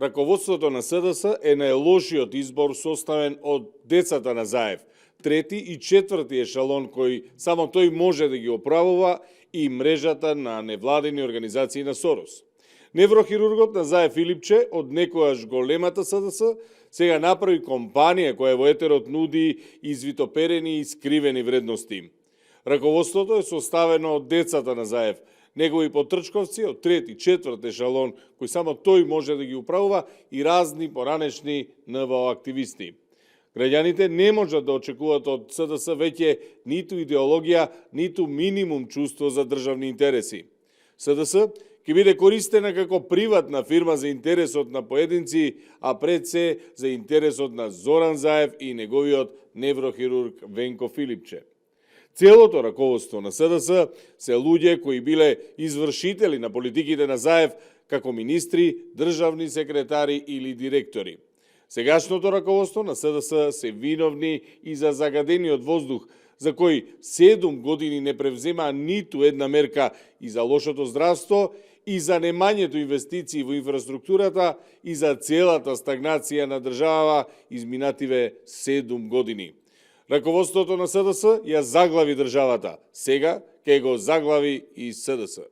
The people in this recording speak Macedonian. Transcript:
Раководството на СДС е најлошиот избор составен од децата на Заев, трети и четврти ешалон кој само тој може да ги оправува и мрежата на невладени организации на Сорос. Неврохирургот на Заев Филипче, од некојаш големата СДС, сега направи компанија која во етерот нуди извитоперени и скривени вредности. Раководството е составено од децата на Заев, негови потрчковци од трети, четврт ешалон, кој само тој може да ги управува, и разни поранешни НВО активисти. Граѓаните не можат да очекуваат од СДС веќе ниту идеологија, ниту минимум чувство за државни интереси. СДС ќе биде користена како приватна фирма за интересот на поединци, а пред се за интересот на Зоран Заев и неговиот неврохирург Венко Филипче. Целото раководство на СДС се луѓе кои биле извршители на политиките на Заев како министри, државни секретари или директори. Сегашното раководство на СДС се виновни и за загадениот воздух, за кој 7 години не превзема ниту една мерка, и за лошото здравство, и за немањето инвестиции во инфраструктурата, и за целата стагнација на државава изминативе 7 години. Раководството на СДС ја заглави државата, сега ќе го заглави и СДС.